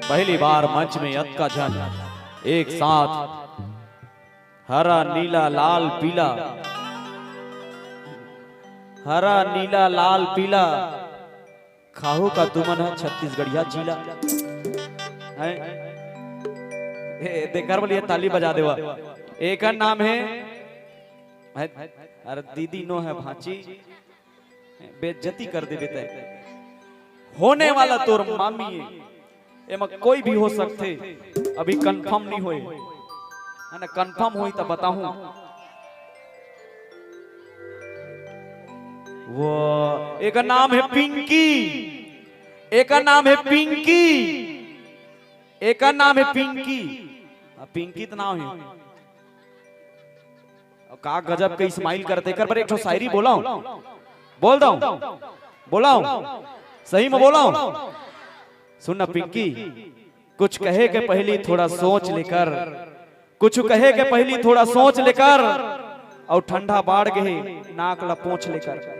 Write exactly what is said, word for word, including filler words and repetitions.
पहली बार मंच में अतका झन एक साथ, हरा नीला लाल पीला, हरा नीला लाल पीला, खाहू का तुमन ह छत्तीसगढ़िया चीला। हैं? ए, देकर बोलिए, ताली बजा देवा। एकर नाम है, है, अरे दीदी नो है भांची, बेइज्जती कर देबे तै। होने वाला तोर मामी है, एमा कोई भी हो सकथे, अभी कंफर्म नहीं होए, है ना? कंफर्म होई त बताहूं। वो एकर नाम है पिंकी, एकर नाम है पिंकी, एकर नाम है पिंकी। आ, पिंकी त नाम है। अउ का गजब के स्माइल करथे, एकर बर एक ठो शायरी बोलाऊं, बोल दऊं, बोलाऊं, सही में बोलाऊं। सुन ना पिंकी, कुछ कहे के पहली थोड़ा सोच लेकर, कुछ कहे के पहली थोड़ा सोच लेकर, अउ ठंडा बाढ़ गे हे नाक ला पोंछ लेकर।